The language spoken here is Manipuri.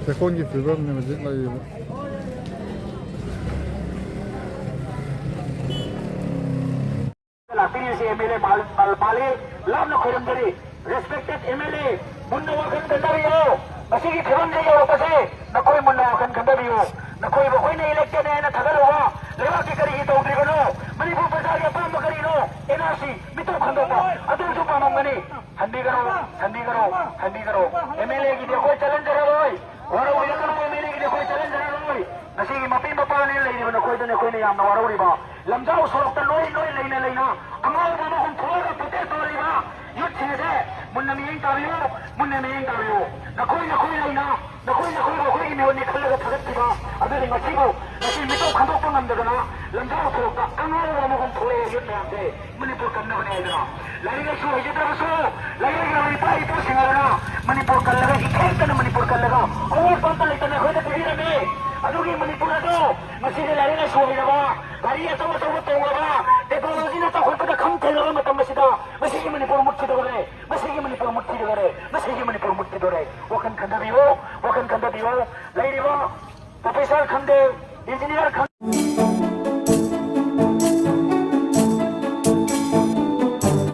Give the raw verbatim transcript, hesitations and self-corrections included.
ꯆꯦꯛꯀꯣꯟꯒꯤ ꯐꯤꯕꯝꯅꯤ ꯍꯧꯖꯤꯛ ꯂꯩꯔꯤꯕ꯫ ꯂꯥꯛꯄꯤꯔꯤꯕꯁꯤ ꯑꯦꯝ ꯑꯦꯜ ꯑꯦ ꯃꯥꯜ-, ꯃꯥꯜ-, ꯃꯥꯜꯂꯤ꯫ ꯂꯥꯞꯅ ꯈꯣꯏꯔꯝꯖꯔꯤ꯫ Respected M L A, ꯃꯨꯟꯅ ꯋꯥꯈꯜ ꯈꯟꯊꯕꯤꯌꯨ꯫ ꯃꯁꯤꯒꯤ ꯐꯤꯕꯝꯗ ꯌꯧꯔꯛꯄꯁꯦ ꯅꯈꯣꯏ ꯃꯨꯟꯅ ꯋꯥꯈꯜ ꯈꯟꯊꯕꯤꯌꯨ꯫ ꯅꯈꯣꯏꯕꯨ ꯑꯩꯈꯣꯏꯅ electedꯅꯦ ꯍꯥꯏꯅ ꯊꯥꯒꯠꯂꯨꯕ ꯂꯩꯕꯥꯛꯀꯤ ꯀꯔꯤꯒꯤ ꯇꯧꯗ꯭ꯔꯤꯕꯅꯣ? ꯃꯅꯤꯄꯨꯔ ꯄ꯭ꯔꯖꯥꯒꯤ ꯑꯄꯥꯝꯕ ꯀꯔꯤꯅꯣ? N R C, ꯃꯤꯇꯣꯞ ꯈꯟꯗꯣꯛꯄ, ꯑꯗꯨꯁꯨ ꯄꯥꯝꯂꯝꯒꯅꯤ꯫ ꯍꯟꯕꯤꯒꯅꯨ, ꯍꯟꯕꯤꯒꯅꯨ, ꯍꯟꯕꯤꯒꯅꯨ꯫ M L Aꯒꯤꯗꯤ ꯑꯩꯈꯣꯏ ꯆꯦꯂꯦꯟꯖ ꯆꯠꯂꯔꯣꯏ, ꯋꯥꯔꯧꯕꯤꯔꯛꯀꯅꯨ꯫ M L Aꯒꯤꯗꯤ ꯑꯩꯈꯣꯏ ꯆꯦꯂꯦꯟꯖ ꯆꯠꯂꯔꯣꯏ꯫ ꯉꯁꯤꯒꯤ ꯃꯄꯤ ꯃꯄꯥꯅꯦ ꯂꯩꯔꯤꯕ ꯅꯈꯣꯏꯗꯅ ꯑꯩꯈꯣꯏꯅ ꯌꯥꯝꯅ ꯋꯥꯔꯧꯔꯤꯕ꯫ ꯂꯝꯖꯥꯎ ꯁꯣꯔꯣꯛꯇ ꯅꯣꯏ ꯅꯣꯏ ꯂꯩꯅ ꯂꯩꯅ ꯑꯉꯥꯎꯕ ꯑꯃꯒꯨꯝ ꯊꯣꯛꯂꯒ ꯄ꯭ꯔꯣꯇꯦꯁ ꯇꯧꯔꯤꯕ ꯌꯨꯠꯁꯤꯡ ꯑꯁꯦ ꯃꯨꯟꯅ ꯃꯤꯠꯌꯦꯡ ꯇꯥꯕꯤꯌꯨ, ꯃꯨꯟꯅ ꯃꯤꯠꯌꯦꯡ ꯇꯥꯕꯤꯌꯨ꯫ ꯅꯈꯣꯏ ꯅꯈꯣꯏ ꯂꯩꯅ, ꯅꯈꯣꯏ ꯅꯈꯣꯏꯕꯨ ꯑꯩꯈꯣꯏꯒꯤ ꯃꯤꯍꯨꯠꯅꯤ ꯈꯜꯂꯒ ꯊꯥꯒꯠꯈꯤꯕ ꯑꯗꯨꯗꯤ ꯉꯁꯤꯕꯨ, ꯉꯁꯤ ꯃꯤꯇꯣꯞ ꯈꯟꯗꯣꯛꯄ ꯉꯝꯗꯗꯅ ꯂꯝꯖꯥꯎ ꯁꯣꯔꯣꯛꯇ ꯑꯉꯥꯎꯕ ꯑꯃꯒꯨꯝ ꯊꯣꯛꯂꯛꯑꯦ ꯌꯨꯠ ꯃꯌꯥꯝꯁꯦ꯫ ꯃꯅꯤꯄꯨꯔ ꯀꯟꯅꯕꯅꯦ ꯍꯥꯏꯗꯅ꯫ ꯂꯥꯏꯔꯤꯛ ꯂꯥꯏꯁꯨ ꯍꯩꯖꯗ꯭ꯔꯕꯁꯨ ꯂꯩꯔꯛ ꯂꯩꯔꯛ ꯏꯄꯥ ꯏꯄꯨꯁꯤꯡ ꯑꯗꯨꯅ ꯃꯅꯤꯄꯨꯔ ꯀꯜꯂꯒ, ꯏꯊꯦꯡꯇꯅ ꯃꯅꯤꯄꯨꯔ ꯀꯜꯂꯒ, ꯑꯋꯥꯠꯄ ꯑꯝꯇ ꯂꯩꯇꯅ ꯑꯩꯈꯣꯏꯗ ꯄꯤꯕꯤꯔꯝꯃꯤ꯫ ꯑꯗꯨꯒꯤ ꯃꯅꯤꯄꯨꯔ ꯑꯗꯣ ꯉꯁꯤꯗꯤ ꯂꯥꯏꯔꯤꯛ ꯂꯥꯏꯁꯨ ꯍꯩꯔꯕ, ꯒꯥꯔꯤ ꯑꯆꯧ ꯑꯆꯧꯕ ꯇꯣꯡꯂꯕ, ꯇꯦꯛꯅꯣꯂꯣꯖꯤꯅ ꯆꯥꯎꯈꯠꯄꯗ ꯈꯪ ꯊꯦꯡꯂꯕ ꯃꯇꯝ ꯑꯁꯤꯗ ꯉꯁꯤꯒꯤ ꯃꯅꯤꯄꯨꯔ ꯃꯨꯠꯈꯤꯗꯧꯔꯦ, ꯉꯁꯤꯒꯤ ꯃꯅꯤꯄꯨꯔ ꯃꯨꯠꯈꯤꯗꯧꯔꯦ, ꯉꯁꯤꯒꯤ ꯃꯅꯤꯄꯨꯔ ꯃꯨꯠꯈꯤꯗꯧꯔꯦ꯫ ꯋꯥꯈꯜ ꯈꯟꯊꯕꯤꯌꯨ, ꯋꯥꯈꯜ ꯈꯟꯊꯕꯤꯌꯨ꯫ ꯂꯩꯔꯤꯕ professor ꯈꯪꯗꯦ, engineer ꯈꯪꯗꯦ,